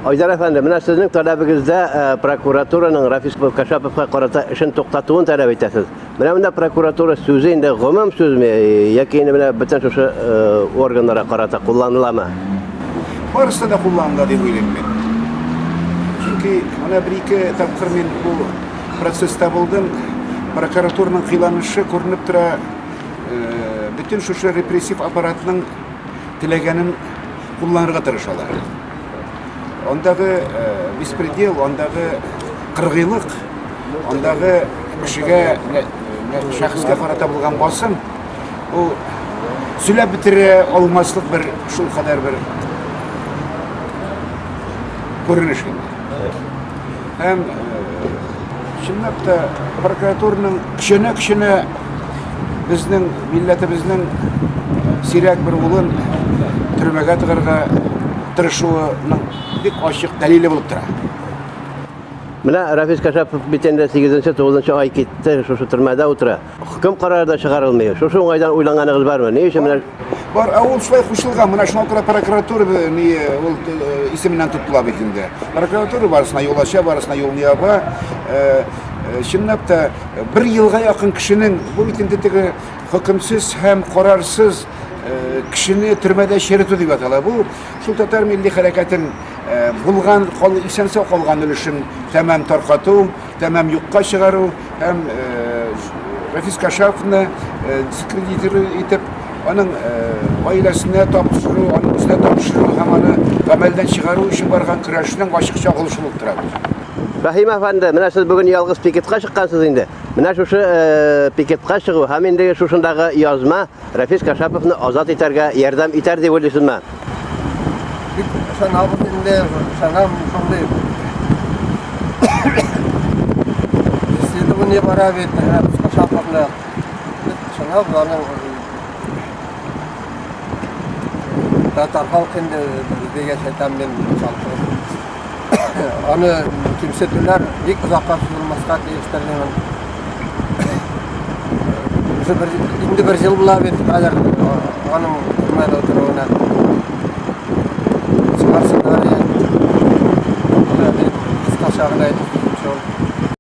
Айдар әфәнде, менә сезнең таләбегездә прокуратураның Рафис Кашаповка карата эшен туктатуын таләп итәсез. Менә монда прокуратура сүзе инде гомум сүзме яки инде менә бөтен шушы органнарга карата кулланыламы? Барысы да кулланыла дип уйлыйм мин. Чөнки менә бер-ике тапкыр мин бу процесста булдым. Прокуратураның кыйланышы күренеп тора. Бөтен шушы репрессив аппаратның теләгәнен кулланырга тырышалар. Андагы беспредел, андагы кыргыйлык, андагы кешегә, шәхескә карата булган басым, ул сөйләп бетерә алмаслык бер шул кадәр бер күренеш инде. Һәм чынлап та прокуратураның көченә-көченә безнең милләтебезнең сирәк бер улын төрмәгә тыгарга тырышуының бик ачык дәлиле булып тора. Менә Рафис Кашапов бит инде 8-9 ай китте, шушы төрмәдә утыра. Хөкем карары да чыгарылмый. Шушы уңайдан уйланганыгыз бармы? Ни өчен менә Бар, ә ул шулай кушылган. Менә шуңа күрә прокуратура ни ул исеменнән тотыла бит инде. Прокуратура барысына юл ача, барысына юлны яба. Чынлап та бер елга якын кешенең бу бит инде теге хөкемсез һәм карарсыз кешене төрмәдә черетү дип атала. Бу шул татар милли хәрәкәтен булган, исән-сау калган өлешен тәмам таркату, тәмам юкка чыгару һәм Рафис Кашаповны дискредитировать итеп, аның гаиләсенә тапшыру, аның үзенә тапшыру һәм аны гамәлдән чыгару өчен барган көрәшнең ачык чагылышы булып тора. Рәхим әфәнде, менә сез бүген ялгыз пикетка чыккансыз инде. Менә шушы пикетка чыгу һәм инде шушындагы язма Рафис Кашаповны азат итәргә ярдәм итәр дип уйлыйсызмы? Бик ышанабыз инде, ышанам шундый. Преследование бара бит Рафис Кашаповны. Бик ышанабыз аның татар халкы инде дигәч әйтәм мин халкы. Аны кимсетүләр бик озакка сузылмаска тиештер димән. Уже бер, инде бер ел була бит хәзер аның төрмәдә утыруына. Чыгарсыннар, кыскача гына әйтеп.